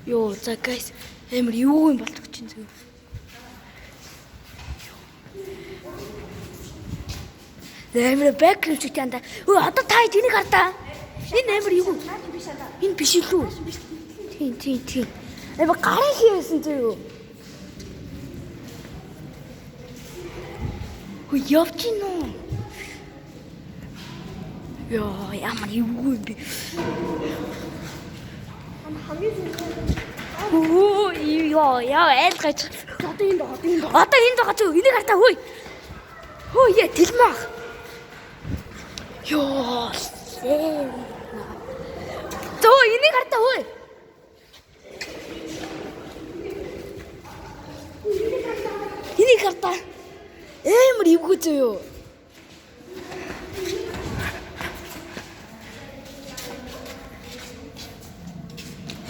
Йоо, за guys, амар юу юм болдог чинь зөө. Амар бэкрэмч гэдэг анда. Өө одоо та энийг хардаа. Энэ амар юу? Энэ биш илүү. Тийм, тийм, тийм. Амар гарын хийсэн зөө юу? Хөө явж гин үү? Йоо, ямар эвгүй юм бэ? Өө, ёо, яа, айл гаж. Одоо энд байгаа. Одоо энд байгаа. Одоо энд байгаа чи энийг хартаа хөөе. Хөө яа тэлмах. Ёо. Зөө энийг хартаа хөөе. Энийг хартаа. Амар эвгүй зөө юу.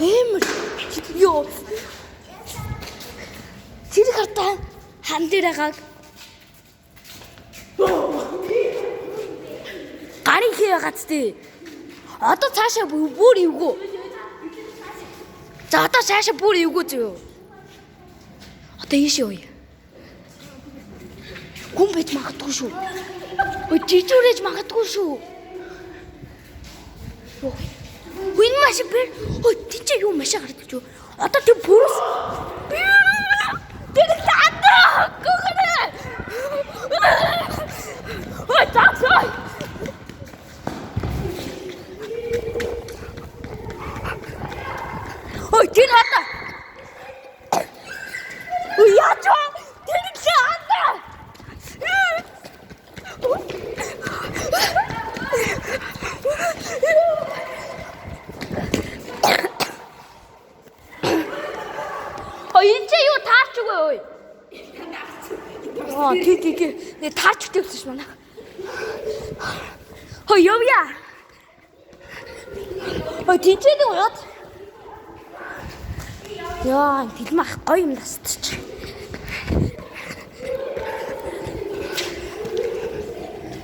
Амар ёо. Тэр хартаа хан дээр байгааг гарын хий байгааз тээ. Одоо цаашаа бүр эвгүй. За одоо цаашаа бүр эвгүй зөө. Одоо ийш явъя. Хүн байж магадгүй шүү. Ой жижүүрэж магадгүй шүү. Үн маш бэр. Ой тийч юу машин гарч ич юу. Одоо тэр бүрс. Тэр таа. Гүгнэ. Ой таа. Ой тэр одоо. Ой яаж вэ? Тэр л анда. Ой энэ чи юу таарч үгүй ой. Аа тий тий тий. Нэ таарч өгдөг гэсэн ш манайх. Хой явъя. Ой тийчээ нэг ураад. Яа, тэлмах гоё юм насчих.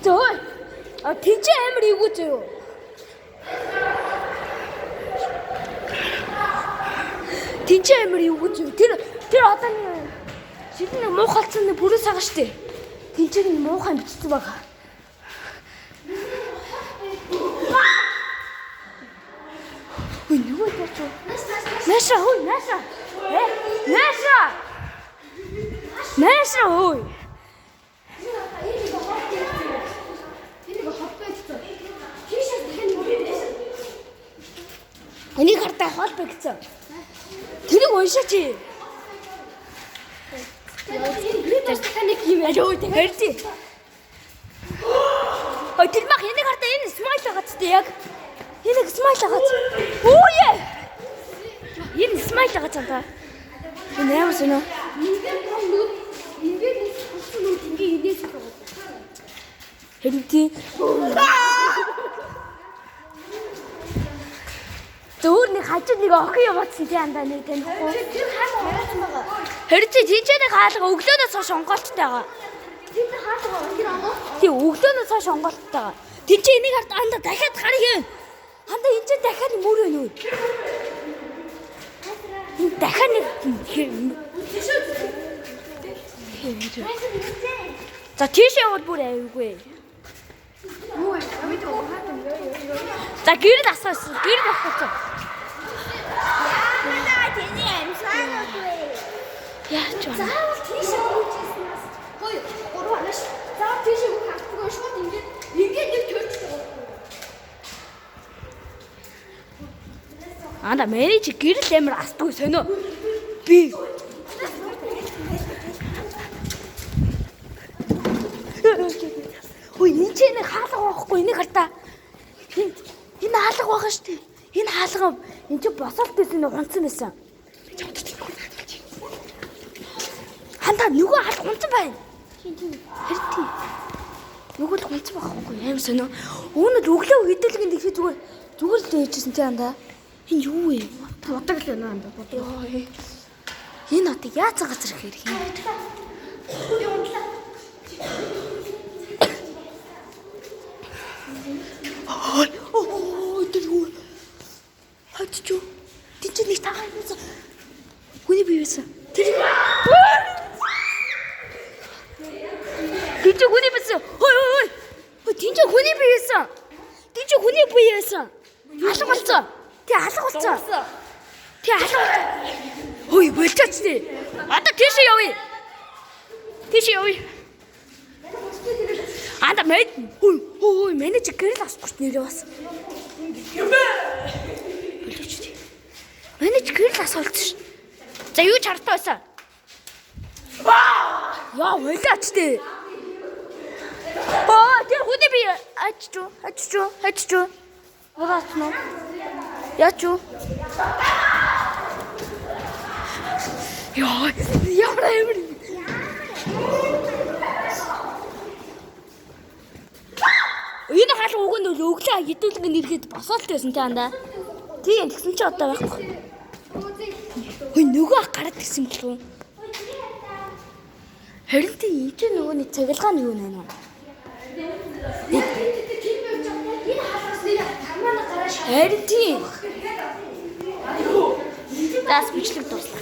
Зөө. А тийчээ амар эвгүй зөө. Тинчээ амар эвгүй зөө. Тэр тэр одоо нэг шилэн нэг муухалцсан нэг бүрээс байгаа штэ. Тинчээ нэг муухай бичсэн байгаа. Ой нөгөө таач. Наша хөөе, наша. Э, наша. Наша хөөе. Энийг хардаа хоол бэгцэн. Тэрийг уншаач. Таны юм яа. Йоо, тэрти. Ой, тэр мах энийг хардаа энэ смайл байгаа ч яг. Энэ смайл байгаа ч. Үу яа. Энэ смайл байгаа ч энэ. Энэ ямар сонио. Ингээд том нүд ингээд хүссэн нүд ингээ инээс байгаа. Харин тий. Зөөр нэг хажууд нэг охин яваадсан тий андаа нэг танихгүй. Тэр хаалга оруулсан байгаа. Харин чи тийчээ хаалга өглөөнөөс хойш онгоолттой байгаа. Тэр хаалга тэр онгоо. Тий өглөөнөөс хойш онгоолттой байгаа. Тин чи энийг хард анда дахиад гарах юм. Анда энэ чи дахиад мөр байна уу? Энэ дахиад нэг За тийшээ явбал бүр авигүй. Юу вэ? Амид ухаад юм ёо ёо. За гэрэл асуусан. Гэрэл асуусан. Яа, тэний амьсаангүй. Яач вэ? Заавал тийшээ гүйжсэн нас. Хөөе, гурван анаш. Заавал тийшээ гүйх алдгүй шууд ингээд ингээд нэг төрчих байгаа. Анда миний чи гэрэл амар астгүй сонио. Би. Хөөе энэ чи нэг хаалга байхгүй энийг хартаа. Энэ хаалга байгаа шүү дээ. Энэ хаалга энэ чи босолт байсан нэг унтсан байсан. Хантаа нөгөө хаалга унтсан байна. Харин тий. Нөгөө л унтсан байхгүй амар сонио. Үүнэл өглөө хэдүүлгэн тэгхий зүгээр зүгээр л ээжсэн тий андаа. Энэ юу вэ? Будаг л байна анда. Будаг. Йоо. Энэ одоо яацсан газар хэрэг юм бэ? Би унтлаа. Оо, тэр юу? Хойч юу? Тин чи нэг та Хаа. Хүний бие байсан. Тэр Тийч хүний байсан. Хой хой хой. Хой тийч хүний бие байсан. Тийч хүний бие байсан. Алга болсон. Тий алга болсон. Тий алга болсон. Хой болчихч тий. Одоо тийш явъя. Тийш явъя. Анда мэд. Хой хой менежер гэрэл асахгүй ч нэрээ бас. Болооч тий. Менежер гэрэл асуулт ш. За юу ч хартаа байсан. Яа болооч тий. Аа тэр хүний бие ачч уу ачч уу ачч уу. Ураач нь. Яач уу? Яа ямар амар. Энэ хаалга уг нь бол өглөө хэдүүлэг нэрхэд босоолт байсан те андаа. Тийм тэгсэн чи одоо байхгүй. Хөөе нөгөө ах гараад ирсэн гэлгүй. Харин тийм энэ ч нөгөө нэг цагилгаа нь юу нэ нөө. Харин тийм. Заас бичлэг дуслаа.